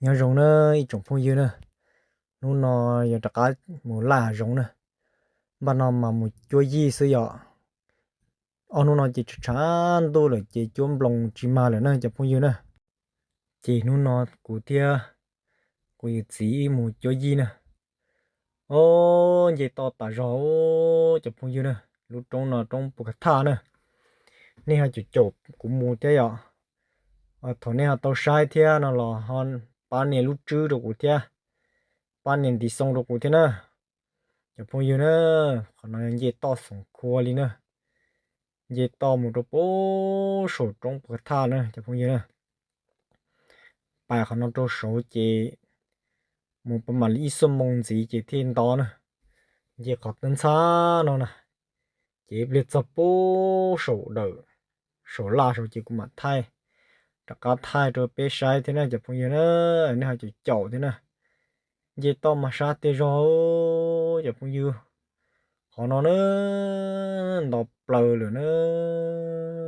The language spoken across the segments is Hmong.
Nyob zoo na ib tsoom phooj ywg na, hnub no yog rov qab mus laj hav zoov na, npaj no mas mus cuab yij xwb yom. Ob hnub no ces tshav tshav ntuj lawm ces cuab nploos tsis mag lawm na cov phooj ywg na. Ces hnub no kuv thiab kuv yawm txiv wb mus cuab yij na. Os, nce toj tas zog cov phooj ywg na, lub roob no roob Pus Kha Thaj na. Nej ho caum caum kuv mus thiab yom. Thaum nej ho tau saib thiab no los ho pab nias lub tswb rau kuv thiab, pab nias ntiv xoo rau kuv thiab na. Cov phooj ywg na, qhov no nce toj xoom khua li na, nce toj mus rau puag saum roob Pus Kha Thaj na cov phooj ywg na. Pais qhov no rau saud ces mus pab mam li ib xuab moo ntxiv ces thiaj nto na. Nce qhov teb ntxhab no na, ces ib pliag txog puag saum dawm, saum laj saud ces kuv mam thaij, rov qab thaij rau peb saib thiab na cov phooj ywg na, nej ho caum caum thiab na. Nce toj mas sab tiag zog cov phooj ywg. Qhov no na, nto plaws lawm na,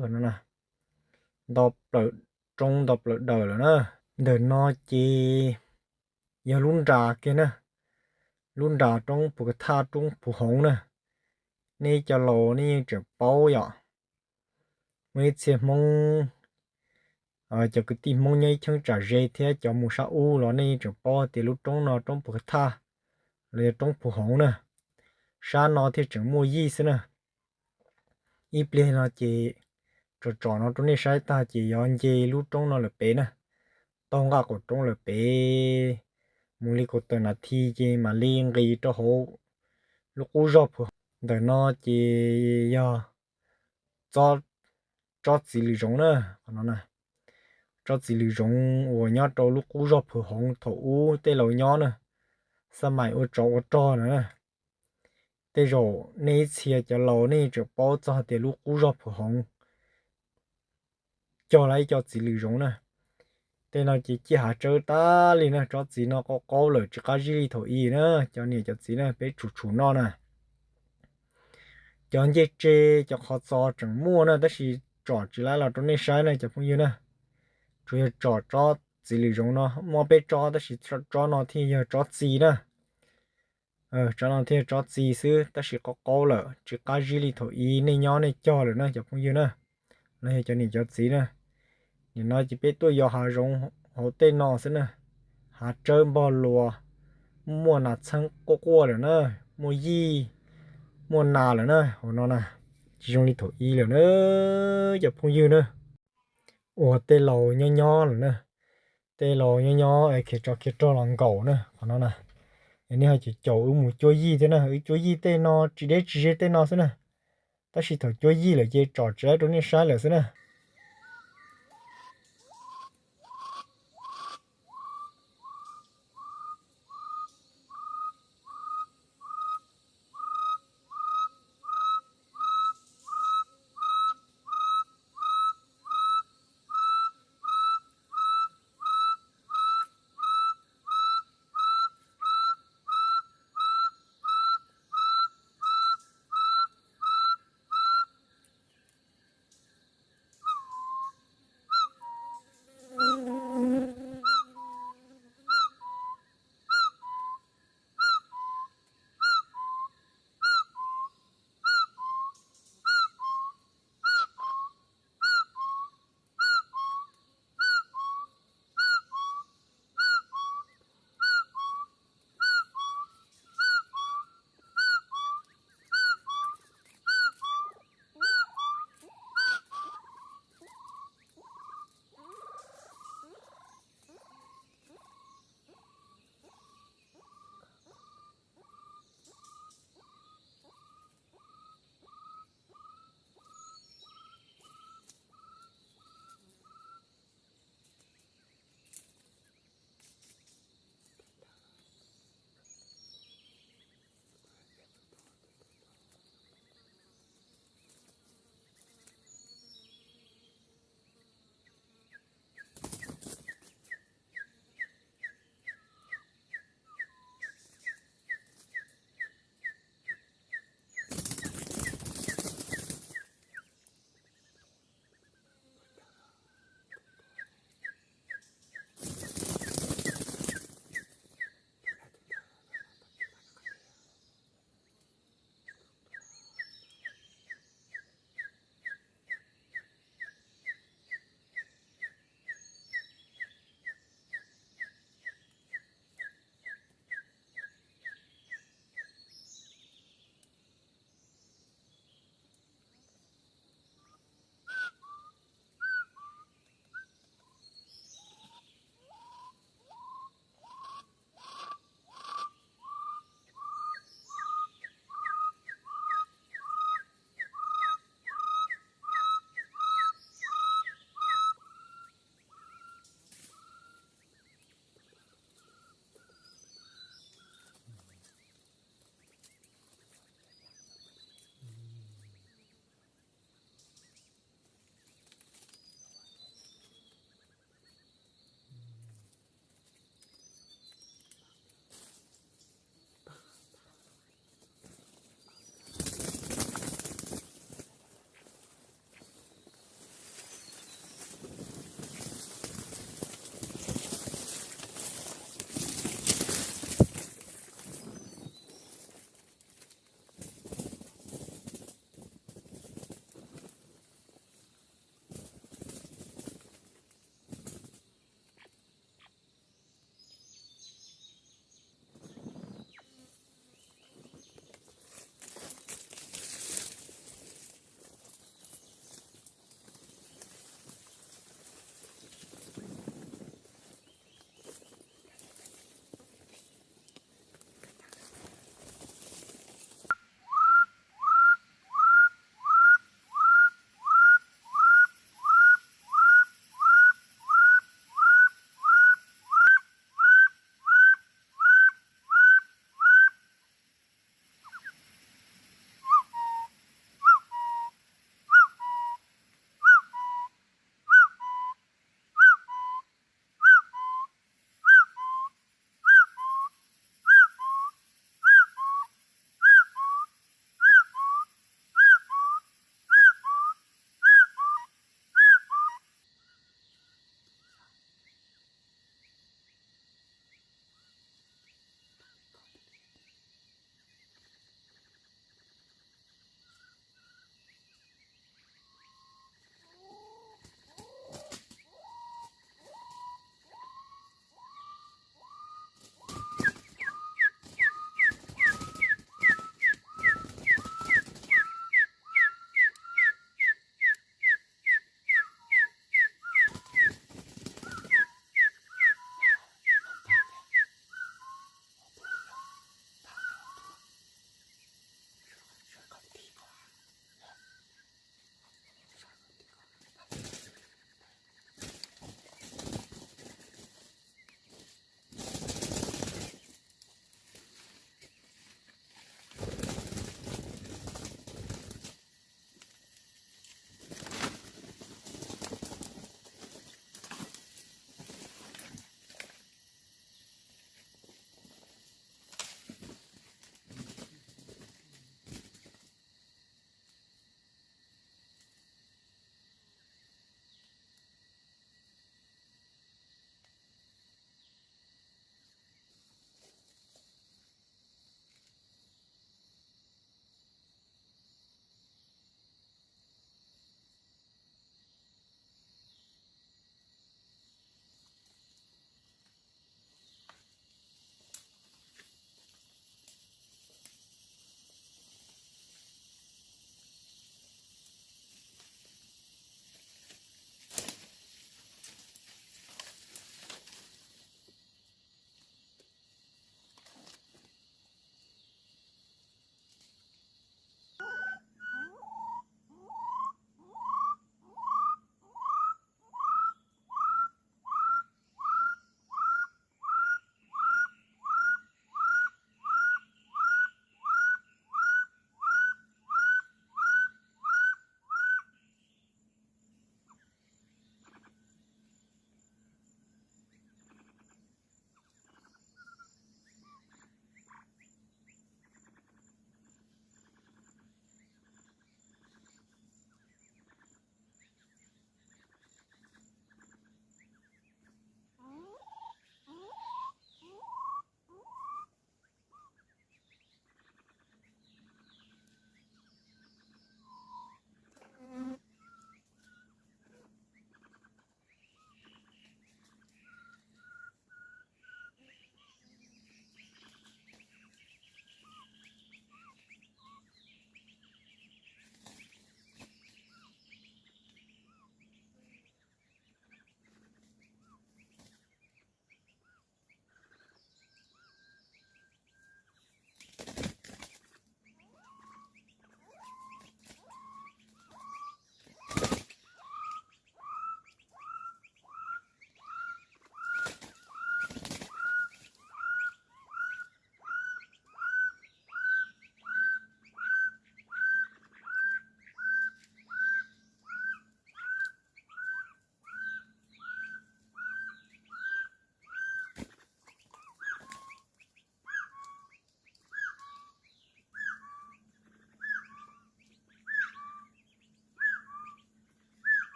qhov no na, nto plaws roob nto plaws dawm lawm na. Ntawm no ces yog lub nras kiag na, lub nras roob Pus Kha Thaj roob Phu Hoov na. Nej cov laus nej yeej tseem paub yom. Muaj ib txhia Hmoob, cov kwv tij Hmoob nyob ib cheeb tsam ze thiab cov mus sab ub los nej yeej tseem paub tias lub roob no roob Pus Kha Thaj los yog roob Phu Hoov na. Sab no thiaj tseem muaj yij xwb na. Ib pliag no ces tsom tsom no rau nej saib tag ces yog nce lub roob no lawm pem na, taug nqaj qaum roob lawm pem mus li kaum tawm nas this ces mam li nqis rau hauv lub qub zog Phu Hoov. Ntawm no ces yog tsob txiv lws zoov na, qhov no na, tsob txiv lws zoov uas nyob rau lub qub zog Phu Hoov thaum ub tej laus nyob na, xab mais ua tsov ua rog na. Tej zaum nej ib txhia cov laus nej tseem paub txog tias lub qub zog Phu Hoov cog lawm ib co txiv lws zoov na. Tej no ces ciaj hav tsawb tag li na, tsob txiv no qaub qaub lawm tsis qab zib li thaum i na, cov niam cov txiv na peb tshum tshum noj na. Cov ncej tse, cov qhov txos tseem muaj na tab sis tsom tsis laib los rau nej saib na cov phooj ywg na. Tsuas yog tsom tsob txiv lws zoov no, muaj peb tsob tab sis tsob no thiaj yog tsob txiv na. Tsob no thiaj tsob txiv xwb tab sis qaub qaub lawm tsis qab zib li thaum i nej nyob nej cog lawm na cov phooj ywg na. Los yog cov niam cov txiv na, nim no ces peb tuaj yos hav zoov hauv tej no xwb na. Hav tsawb npog luas, muaj nas txheeb quaj quaj lawm na, muaj yij, muaj nas lawm na, hauv no na, tsis zoo li thaum i lawm na cov phooj ywg na. Uas tej laus nyob nyob lawm na, tej laus nyob nyob khiav tsov khiav rog los nkaum na qhov no na. Nej ho caum caum wb mus cuab yij thiab na, wb cuab yij tej no tsis deb tsis ze tej no xwb na. Tab sis thaum cuab yij lawm ces tsom tsis laib rau nej saib lawm xwb na.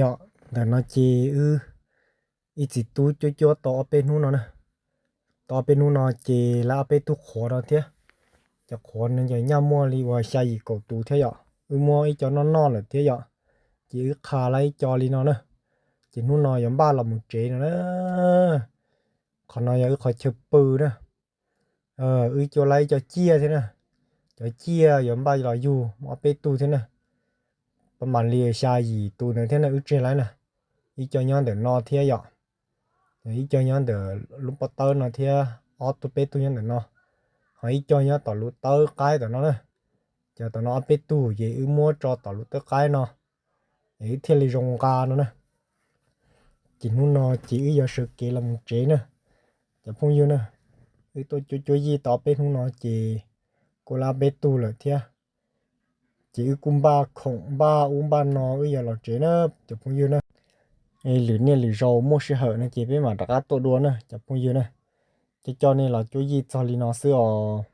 Yog, ntawm no ces wb ib txiv tub cuab cuab tau ob peb hnub no na. Tau ob peb hnub no ces lawv ob peb tug qhuav no thiab. Cov qhuav no ces nyaj muaj li uas xya yim kaum tus thiab yom. Wb muab ib co noj noj lawm thiab yom. Ces wb qha lawv ib co li no na. Ces hnub no yuav npaj los mus tsev no na. Qhov no yog wb qhov chaw pw na. Wb cuab lawv ib co ciaj thiab na. Cov ciaj yuav npaj los yug ob peb tug thiab na. Pab mam li xya yim tus ntawd thiab na wb tseg lawv na. Ib co nyob ntawm no thiab yom. Ib co nyob ntawm lub pob tawb no thiab ob tug peb tug nyob ntawm no. Ho ib co nyob tom lub tawb qaib tom no na. Cov tom no ob peb tug ces wb muab tso tom lub tawb qaib no, es wb thiaj li zoo nqa no na. Ces hnub no ces wb yuav sawv kev los mus tsev na, cov phooj ywg na. Wb tuaj cuab cuab yij tau ob peb hnub no ces kuj lawv ob peb tug lawm thiab. Ces wb kuj npaj khoom npaj ub npaj no wb yuav los tsev na, cov phooj ywg na. Lwm niaj lwm zaus muaj sij hawm no ces peb mam rov qab tuaj dua na, cov phooj ywg na. Coj coj nej los cuab yij txog li no xwb os.